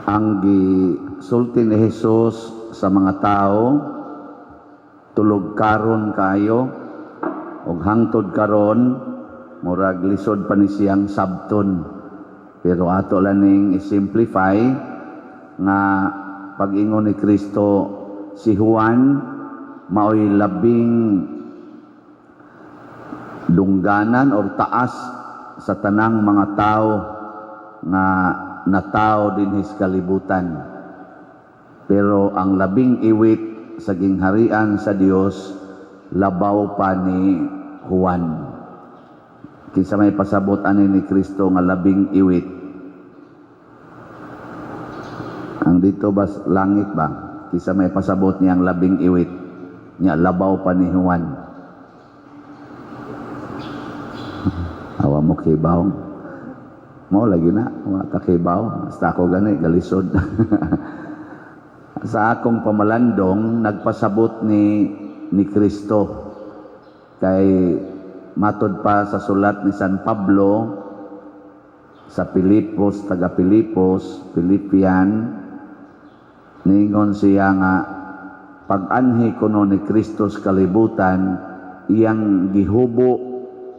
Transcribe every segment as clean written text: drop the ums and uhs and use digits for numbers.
Ang gisulti ni Jesus sa mga tao, tulog karon kayo og hangtod karon murag lisod pa ni siyang sabton. Pero ato lang ning i-simplify nga pag-ingon ni Kristo, si Juan maoy labing dungganan or taas sa tanang mga tao nga natao dinhi sa kalibutan. Pero ang labing iwit sa gingharian sa Dios, labaw pa ni Juan. Kinsa may pasabot ani ni Kristo nga labing iwit? Ang dito ba langit ba? Kinsa may pasabot niyang labing iwit? Nya labaw pa ni Juan. Awa mo kibaw. Mo lagi na, wa ta kibaw. Basta ako gani galisod. Sa akong pamalandong, nagpasabot ni Kristo kay matod pa sa sulat ni San Pablo sa Pilipos, taga Pilipos, Philippian, ningon siya nga pag-anhi kuno ni Kristo sa kalibutan, iyang gihubo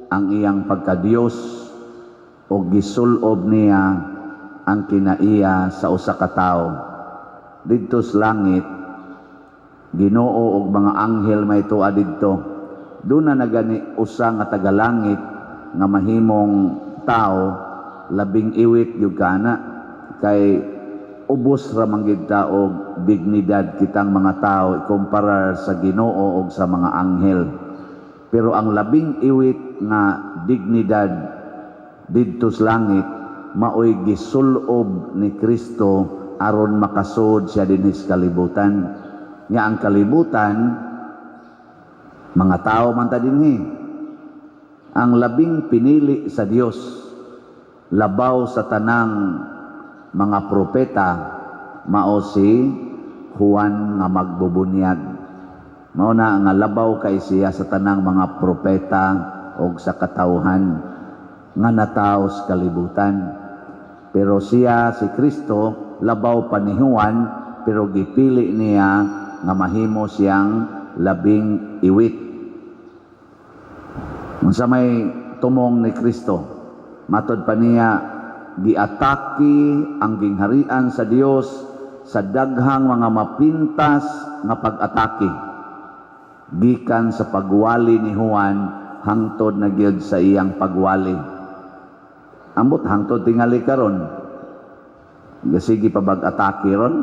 ang iyang pagkadiyos o gisulob niya ang kinaiya sa usa ka tawo. Didto sa langit, Ginoo og mga anghel may tuwa didto. Doon na nagani usa nga taga-langit nga mahimong tao, labing iwit gyud kana kay ubos ra man gyud ta og dignidad kitang mga tao ikumpara sa Ginoo og sa mga anghel. Pero ang labing iwit nga dignidad didto sa langit maoy gisulob ni Kristo aron makasud siya dinhi sa kalibutan. Nga ang kalibutan, mga tao man ta dinhi. Ang labing pinili sa Dios labaw sa tanang mga propeta mao si Juan nga magbubunyag. Mao na nga labaw kay siya sa tanang mga propeta og sa katawhan nga natawo sa kalibutan. Pero siya, si Kristo, labaw pa ni Juan, pero gipili niya nga mahimo siyang labing iwit. Unsa may tumong ni Kristo? Matod pa niya, giatake ang gingharian sa Dios sa daghang mga mapintas nga pag-atake. Gikan sa pagwali ni Juan hangtod na gyud sa iyang pagwali. Ambot hangtod tingali karon. Gasige pa bag atake ron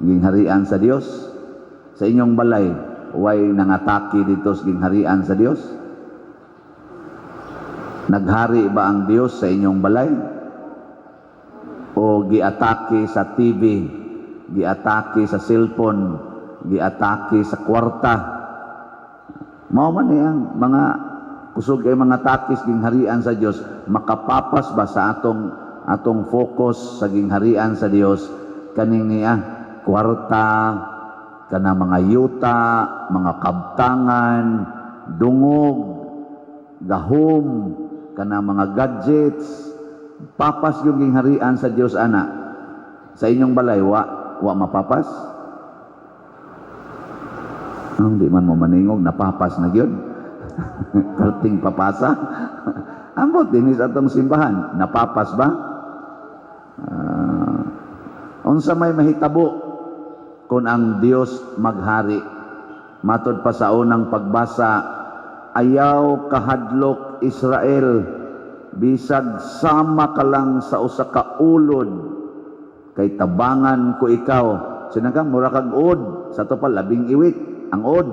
gingharian sa Dios? Sa inyong balay, way nangatake dito sa gingharian sa Dios? Naghari ba ang Dios sa inyong balay? O giatake sa TV, giatake sa cellphone, giatake sa kwarta? Mao man ang mga kusog kay mga takis gingharian sa Dios, makapapas ba sa atong focus sa gingharian sa Dios kaning niya kwarta, kana mga yuta, mga kabtangan, dungog, gahom, kana mga gadgets? Papas yung gingharian sa Dios ana sa inyong balay? Wa mapapas? Ang di man mo maningog, napapas na gyud. Perting papasa. Ambot dinhi sa atong simbahan, napapas ba? Unsa may mahitabo kung ang Dios maghari? Matod pa sa unang pagbasa, ayaw kahadlok, Israel, bisag sama ka lang sa usa ka ulod, kay tabangan ko ikaw. Sinangkang mura kag uod, sa to pa labing iwit ang uod,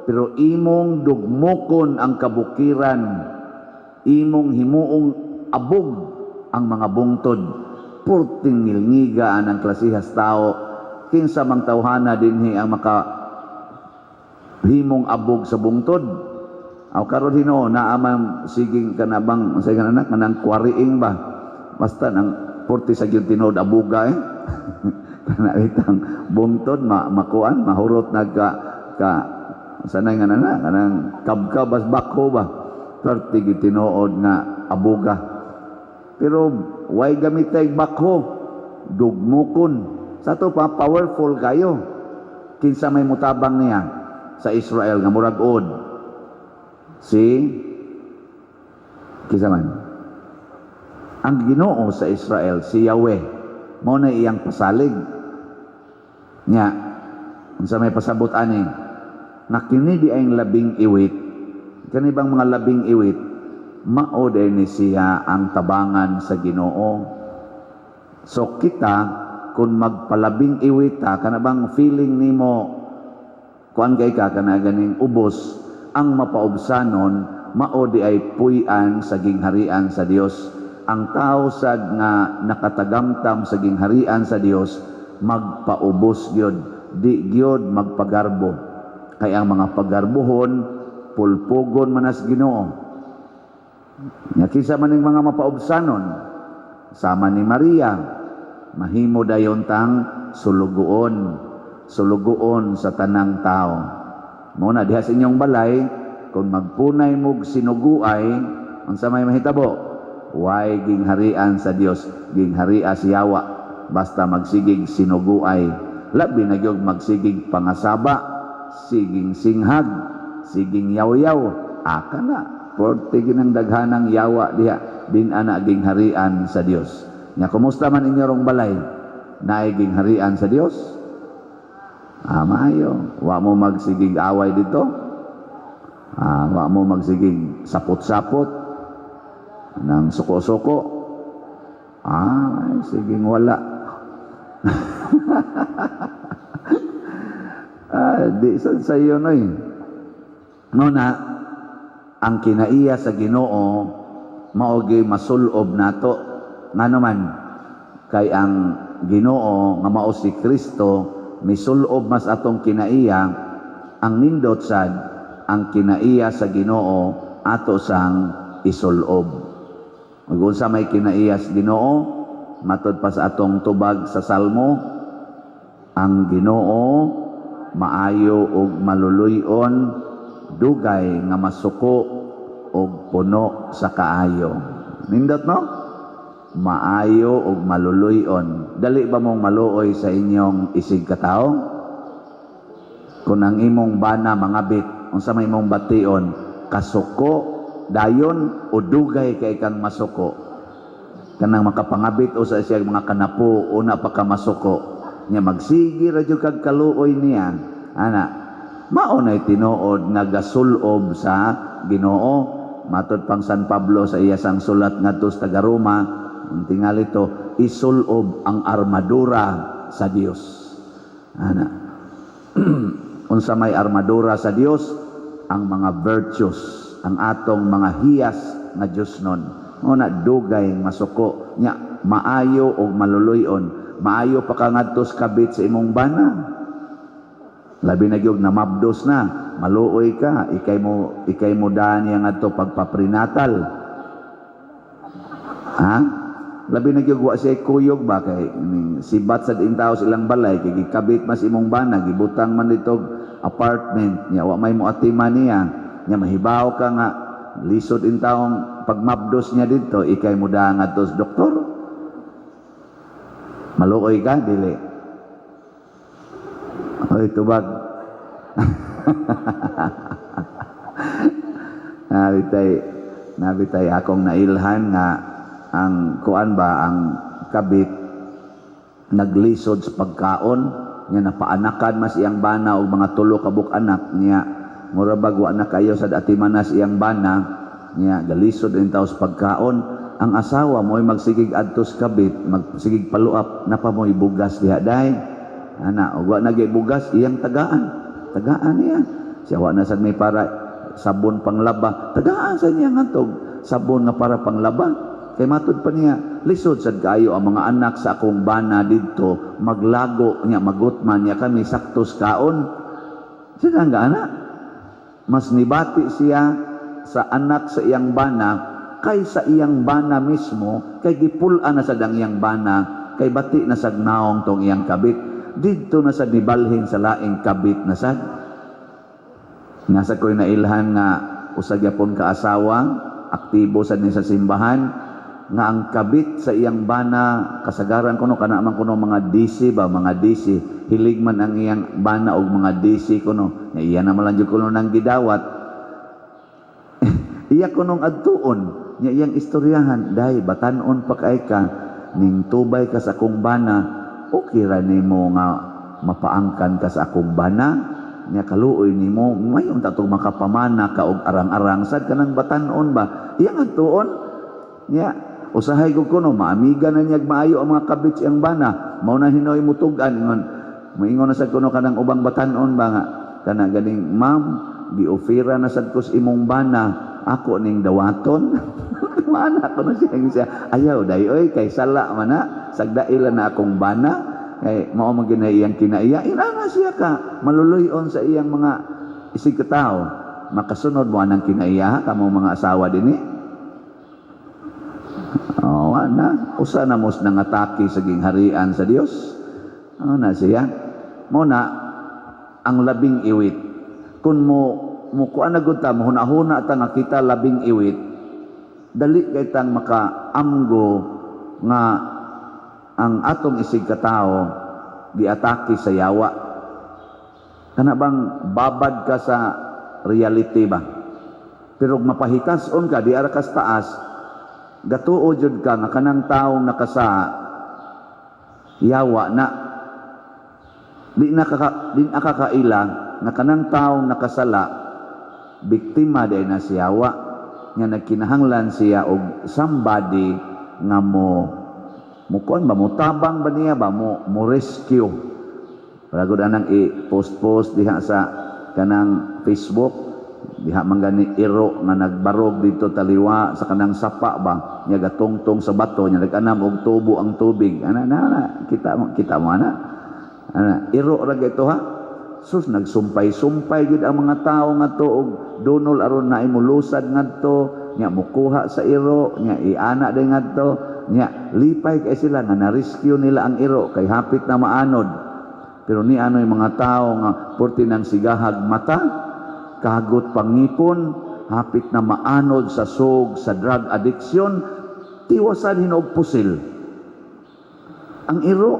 pero imong dugmokon ang kabukiran, imong himuong abog ang mga bungtod. Purting ngilngiga ang klasihas tao. Kinsa mang tawhana dinhi ang maka himong abog sa bungtod? Aw karon hinuon naa man siging kanabang unsay kanang kanang kwariing ba, basta nang purti sa gyud tinuod abuga eh. Kana itang bungtod ma makuan mahurot na ka ka sanay nga na kanang kabkab bas bakho ba, perti gyud tinuod nga abuga. Pero way gamitay bakho. Dugmukon. Sa ato pa, powerful kayo. Kinsa may mutabang niya sa Israel nga murag uod? Si kinsa man? Ang Ginoo sa Israel, si Yahweh. Mao na iyang pasalig. Nya, unsa may pasabot ani? Nga kini di ang 12, kani bang mga 12, mao diay ni siya ang tabangan sa Ginoo. So kita, kung magpalabing iwit ta, kana bang feeling nimo kuan kay ka, kana ganing ubos, ang mapaubsanon, mao di ay puy-an sa gingharian sa Dios. Ang tao sad nga nakatagamtam sa gingharian sa Dios, magpaubos gyud, di gyud magpagarbo. Kay ang mga pagarbohon, pulpugon manas Ginoo. Nya kinsa man ning mga mapaubsanon? Sama ni Maria, mahimo dayon tang sulugoon, sulugoon sa tanang tao. Mao na diha sa inyong balay, kung magpunay mog sinuguay, unsa may mahitabo? Way gingharian sa Dios, gingharia si yawa. Basta magsigig sinuguay, labi na gyud magsigig pangasaba, siging singhag, siging yaw-yaw, aka na. Porte ginang daghanang yawa diha, din ana gingharian sa Dios. Nya kumusta man inyo rong balay? Naay gingharian sa Dios? Ah, maayo. Wa mo magsigig away dito? Ah, wa mo magsigig sapot-sapot ng suko-suko? Ah, ay, siging wala. Ah, di sad sa iyo noy. No na ang kinaiya sa Ginoo mao gyud masulob nato. Ngano man, kay ang Ginoo nga mao si Kristo misulob mas atong kinaiya. Ang nindot sad, ang kinaiya sa Ginoo ato sang isulob. Ug unsa may kinaiya sa Ginoo? Matod pa sa atong tubag sa Salmo, ang Ginoo maayo ug maluluy-on, dugay nga masuko og puno sa kaayo. Nindot, no? Maayo ug maluluy-on. Dali ba mong maluoy sa inyong isig katawo? Kung ang imong bana mangabit, unsa may imong bation? Kasuko dayon o dugay kay kang masuko? Kanang makapangabit o sa siya mga kanapo, una pa ka masuko. Nya magsigi ra jud kag kaluoy niya. Ana, mao nay tinuod nga gasulob sa Ginoo. Matod pang San Pablo sa iya sang sulat ngadto sa taga Roma, ang tingali to, isulob ang armadura sa Dios. Ana. Unsa may armadura sa Dios? Ang mga virtues, ang atong mga hiyas nga Dios nun. Una, dugay masuko nya, maayo og maluluy-on. Maayo pa ka ngadto sa kabit sa imong bana. Labi na gyud namabdos na, maluoy ka, ikay mo daan niya ngadto pagpaprenatal. Ha? Labi na gyud wa siya kuyog ba, kay ning sibat sa intaw sa ilang balay, kay gikabit mas imong bana, gibutang man dito apartment niya, wa may mo atiman niya. Nya mahibaw ka nga lisod intawong pagmabdos niya dito, ikay mo daan ngadto sa doktor. Maluoy ka dili? Oy, tubag. Nabitay akong nailhan nga ang kuan ba, ang kabit naglisod sa pagkaon niya, napaanakan mas iyang bana og mga 3 ka buok anak niya. Mura bag wa na kayo sa atimanas iyang bana niya, galisod in taos pagkaon. Ang asawa mo'y magsigig adtos kabit, magsigig paluap, napa mo'y bugas diha day. Ana, og wa na gyud bugas, iyang tagaan. Tagaan niya. Siya wa na sad may para sabon panglaba. Tagaan sa niya ngadtog sabon nga para panglaba. Kay matud pa niya, lisod sad kaayo ang mga anak sa akong bana didto, maglago niya, magutman niya kami saktos kaon. Siya nga anak. Mas nibati siya sa anak sa iyang bana kay sa iyang bana mismo, kay gipul-an na sad ang iyang bana, kay bati na sad naong tong iyang kabit. Didto na sad nibalhin sa laing kabit na sad. Nasa ko'y nailhan nga usa gyapon ka asawa, aktibo sad ni sa simbahan, nga ang kabit sa iyang bana, kasagaran kuno kana man kuno mga DC ba, mga DC, hilig man ang iyang bana og mga DC kuno, nga iya naman lang jud kuno nang gidawat. Iya kunong adtuon nya, iyang istoryahan, "Day, batan-on pa kay ka, ning tubay ka sa akong bana, okay ra nimo nga mapaangkan ka sa akong bana? Nya kaluoy nimo, mayon ta tong makapamana ka og arang-arang sad kanang batan-on ba." Iyang adtuon nya, usahay ko kuno maamiga na niya maayo ang mga kabit siyang bana, mao na hinoy mutug-an, ingon, moingon na sad kuno kanang ubang batan-on ba nga kana ganing, "Ma'am, giofera na sad ko sa imong bana, ako ning dawaton." Mana ko na siya siya, "Ayaw, day oy, kay sala man na, sagdaila na akong bana," kay mao man gyud iyang kinaiya. Ina siya ka maluluy-on sa iyang mga isig katao. Makasunod mo anang kinaiya kamo mga asawa dinhi? Oh, na usa na mos nangatake sa gingharian sa Dios. Ano na siya? Mo na ang labing iwit. Kung mo mo kuan na gud ta, mohuna-huna ta nga kita labing iwit, dali kay tang makaamgo nga ang atong isig katao giatake sa yawa. Kana bang babad ka sa reality ba? Pero mapahikas-on ka, di ara kas taas, gatuo jud ka nga kanang taong nakasa yawa na. Di nakakaila nga kanang taong nakasala, biktima day na siya yawa, nga nagkinahanglan siya og somebody nga mo mo kuan ba, mo tabang ba niya ba, mo mo rescue. Para gud anang i-post-post diha sa kanang Facebook diha man gani, iro nga nagbarog dito taliwa sa kanang sapa ba nya, gatungtong sa bato nya, nag-anam og tubo ang tubig ana na, na kita mo ana ana iro ra ito ha. Sus, nagsumpay-sumpay gid ang mga tao nga to og dunol aron na imulusad ngadto nya, mukuha sa iro nya, iana din ngadto nya. Lipay kay sila nga na-rescue nila ang iro kay hapit na maanod. Pero ni ano yung mga tao nga purti ng sigahag mata, kagot pangipon, hapit na maanod sa sog sa drug addiction, tiwasan hinog pusil. Ang iro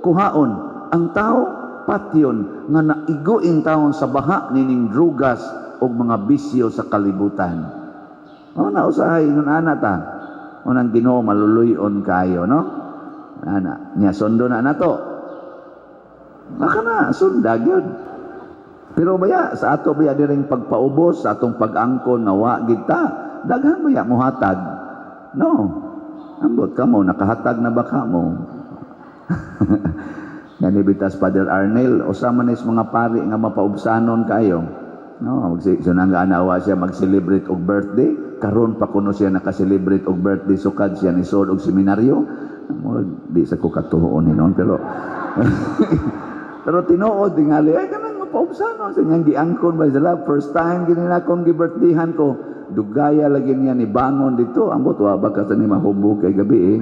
kuhaon, ang tao patyon, nga naigo taon sa baha nining drugas og mga bisyo sa kalibutan. O na usahay ingon ana ta. Unang Ginoo maluluy-on kayo, no? Ana, nya sundo na nato. Baka na sunda gyud. Pero baya sa ato baya diring pagpaubos, sa atong pag-angkon nga wa gid ta, daghan baya mohatag. No. Ambot kamo, nakahatag na ba kamo? Gani bitas Father Arnel, usa man is mga pari nga mapaubsanon kayo. No, magsi sunangga anawa siya mag-celebrate og birthday, karon pa kuno siya naka-celebrate og birthday sukad siya ni sod og seminaryo. Murag di sa ko katuoon ni noon, pero pero tinuod tingali ay kanang mapaubsanon sa niyang giangkon ba sila. First time gini na akong gi-birthdayhan ko, dugaya lagi niya ni bangon dito. Ambot wa ba ka sa ni mahubog kay gabi eh.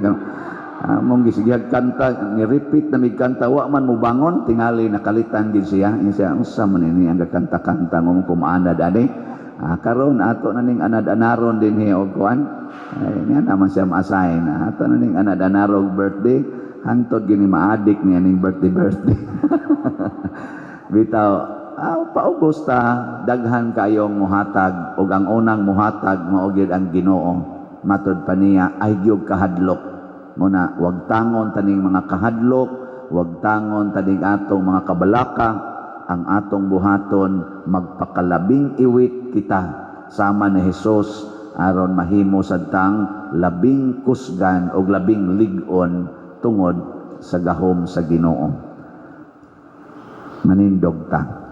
Mong gisigihag kanta, ni repeat na mig kanta, wa man mo bangon. Tingali nakalitan gid siya. Ingon siya, "Unsa man ini ang kanta-kanta ngong kumaanad ani?" Karon ato na ning anad-anaron dinhi og kuan. Ay, niya naman siya ma-assign. Ato na ning anad-anarog birthday, hangtod gini maadik niya ning birthday birthday. Bitaw, paubos ta, daghan kayong muhatag ug ang unang muhatag mao gyud ang Ginoo. Matod pa niya ay gyud kahadlok. Muna, wag tangon taning mga kahadlok, wag tangon taning atong mga kabalaka, ang atong buhaton magpakalabing iwit kita sama ni Jesus aron mahimo sadtang labing kusgan o labing lig-on tungod sa gahom sa Ginoo. Manindog ta.